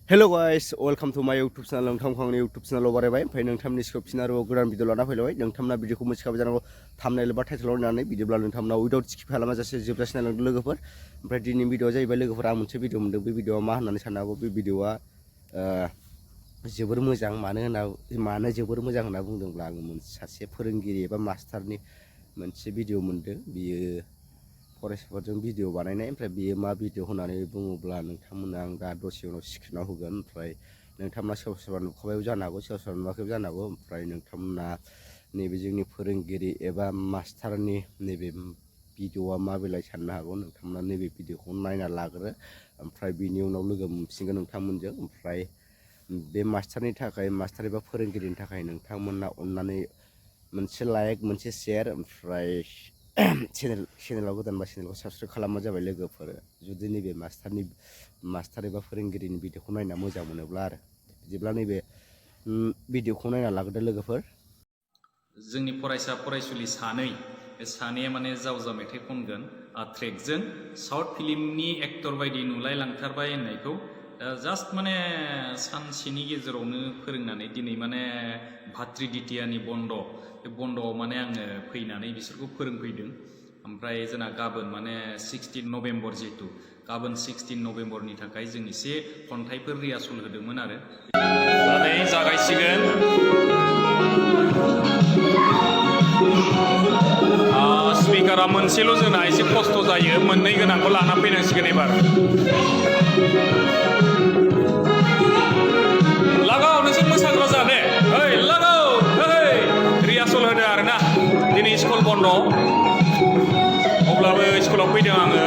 Hello guys, welcome to my YouTube channel. नोंथांनि YouTube channel बारायबाय ओमफ्राय नोंथांनि स्क्रिप्ट आरो गोदान भिडिअ लाना फैलायबाय नोंथांना भिडिअखौ मिथिखाबाय जानांगौ थाम्बनेल एबा टाइटेलाव नायनानै बिदिब्ला नोंथांना उइदाउट स्किप खालामाजासे जोबजासिम नायलांदो लोगोफोर ओमफ्राय दिनैनि भिडिअआ जाहैबाय लोगोफोर आं मोनसे भिडिअ मोन्दों बे भिडिअआ मा होननानै साननो हागौ बे भिडिअआ जोबोर मोजां मानो जोबोर मोजां होनना बुंदोंब्ला आङो सासे फोरोंगिरि एबा मास्टारनि मोनसे भिडिअ मोन्दों बियो फरायसाफोरजों भिडिअ बानायनाय ओमफ्राय बियो मा भिडिअ होननानै बुङोब्ला नोंथांमोना आं दा दसे उनाव स्क्रिनाव होगोन ओमफ्राय नोंथांमोना सोरबा सोरबा नुखाबायबो जानो हागौ सोरबा सोरबा नुवाखैबो जानो हागौ ओमफ्राय नोंथांमोना नैबे जोंनि फोरोंगिरि एबा मास्टारनि नैबे भिडिअआ माबेलाय साननो हागौ नोंथांमोना नैबे भिडिअखौ नायना लाग्रो ओमफ्राय बिनि उनाव लोगो मोनफिनगोन नोंथांमोनजों ओमफ्राय बे मास्टारनि थाखाय मास्टार एबा फोरोंगिरिनि थाखाय नोंथांमोना अननानै मोनसे लाइक मोनसे शेयार ओमफ्राय चेनेलाव गोदानबा चेनेलखौ साबसक्राइब खालामबानो जाबाय लोगोफोर जुदि नैबे मास्टार एबा फोरोंगिरिनि भिडिअखौ नायना मोजां मोनोब्ला आरो बिदिब्ला नैबे भिडिअखौ नायना लाग्रोदो लोगोफोर जोंनि फरायसा फरायसुलि सानैया माने जावजा मेथाइ खनगोन ट्रेकजों साउथ फिल्मनि एक्टर बायदि नुलाय लांथारबाय होननायखौ जास्ट माने सानसेनि गेजेरावनो फोरोंनानै दिनै माने भाद्रि दितियानि बन्द बे बन्दआव माने आङो फैनानै बिसोरखौ फोरोंफैदों ओमफ्राय जोंना गाबोन माने 16 नभेम्बर जिहेतु गाबोन 16 नभेम्बरनि थाखाय जों एसे खन्थाइफोर रिहार्सल होदोंमोन आरो दानै जागायसिगोन स्पिकारा मोनसेल' जोंना एसे खस्थ' जायो मोननै गोनांखौ लाना फैनांसिगोन एबार लागाव नोंसोर मोसाग्रा जा दे ओइ लागाव ओइ रिहार्सल होदो आरोना दिनै स्कुल बन्द अब्लाबो स्कुलाव फैदों आङो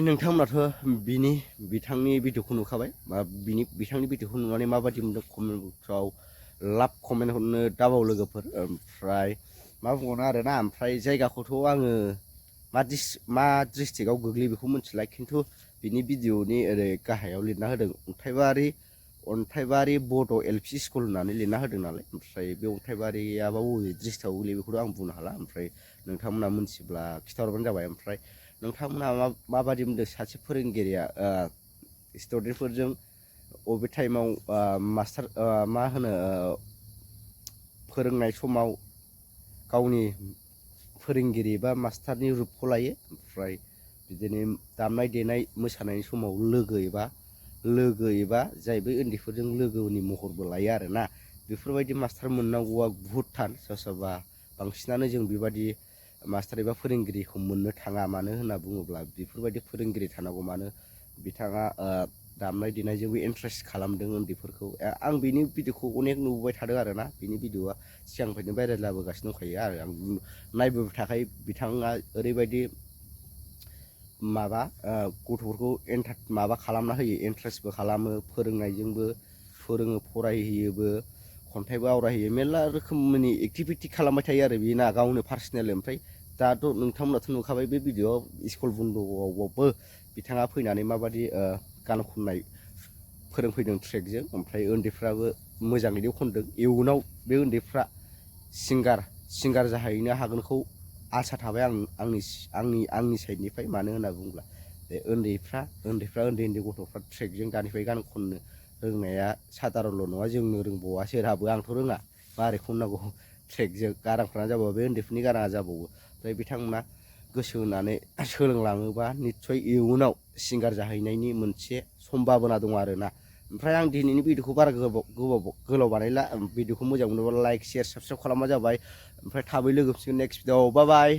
नोंथांमोनाथ' बिथांनि भिडिअखौ नुखाबाय बिथांनि भिडिअखौ नुनानै माबादि मोनदों कमेन्टफ्राव लाभ कमेन्ट हरनो दाबाव लोगोफोर ओमफ्राय मा बुंबावनो आरोना ओमफ्राय जायगाखौथ' आङो मा डिस्ट्रिक्टआव गोग्लैयो बेखौ मिथिला खिन्थु बिनि भिडिअनि ओरै गाहायाव लिरना होदों अन्थाइबारि बड' एलपि स्कुल होननानै लिरना होदों नालाय ओमफ्राय बे अन्थाइबारियाबा बबे डिस्ट्रिक्टआव गोग्लैयो बेखौथ' आं बुंनो हाला ओमफ्राय नोंथांमोना मिथिब्ला खिन्थाहरबानो जाबाय ओमफ्राय नोंथांमोना माबादि मोनदों सासे फोरोंगिरिया स्टुडेन्टफोरजों अबे टाइमाव मास्टार मा होनो फोरोंनाय समाव गावनि फोरोंगिरि बा मास्टारनि रुपखौ लायो ओमफ्राय बिदिनो दामनाय देनाय मोसानायनि समाव लोगो एबा जाहैबाय उन्दैफोरजों लोगोनि महरबो लायो आरोना बेफोरबायदि मास्टार मोननांगौआ बुहुत थान सोरबा बांसिनानो जों बेबायदि मास्टार एबा फोरोंगिरिखौ मोननो थाङा मानो होनना बुङोब्ला बेफोरबायदि फोरोंगिरि थानांगौ मानो बिथाङा दामनाय देनायजोंबो इन्ट्रेस्ट खालामदों उन्दैफोरखौ आं बिनि भिडिअखौ अनेक नुबोबाय थादों आरोना बिनि भिडिअआ सिगांनिफ्रायनो भाइरेल जाबोगासिनो दंखायो आरो आं नायबोबाय थाखायो बिथाङा ओरैबायदि गथ'फोरखौ खालामना होयो इन्ट्रेस्टबो खालामो फोरोंनायजोंबो फोरोङो फरायहोयोबो खन्थाइबो आवरायहोयो मेरला रोखोमनि एक्टिभिटि खालामबाय थायो आरो बेना गावनो पार्सनेल ओमफ्राय दाथ' नोंथांमोनाथ' नुखाबाय बे भिडिअआव स्कुल बन्द'आवबो बिथाङा फैनानै माबादि गान खननाय फोरोंफैदों ट्रेकजों ओमफ्राय उन्दैफ्राबो मोजाङैनो खनदों इयुनाव बे उन्दैफ्रा सिंगार जाहैनो हागोनखौ आसा थाबाय आंनि साइडनिफ्राय मानो होनना बुङोब्ला बे उन्दै गथ'फ्रा ट्रेकजों दानिफ्राय गान खननो रोंनाया सादारनल' नङा जोंनो रोंबावा सोरहाबो आंथ' रोङा मारै खननांगौ ट्रेकजों गारांफ्रानो जाबावो बे उन्दैफोरनि गाराङा जाबावो ओमफ्राय बिथांमोना गोसो होनानै सोलोंलाङोबा निस्सय इयुनाव सिंगार जाहैनायनि मोनसे सम्भाबना दं आरोना ओमफ्राय आं दिनैनि भिडिअखौ बारा गोलाव बानायला भिडिअखौ मोजां मोनोबा लाइक शेयार साबसक्राइब खालामबा जाबाय ओमफ्राय थाबै लोगो मोनसिगोन नेक्स्ट भिडिअआव बाय बाय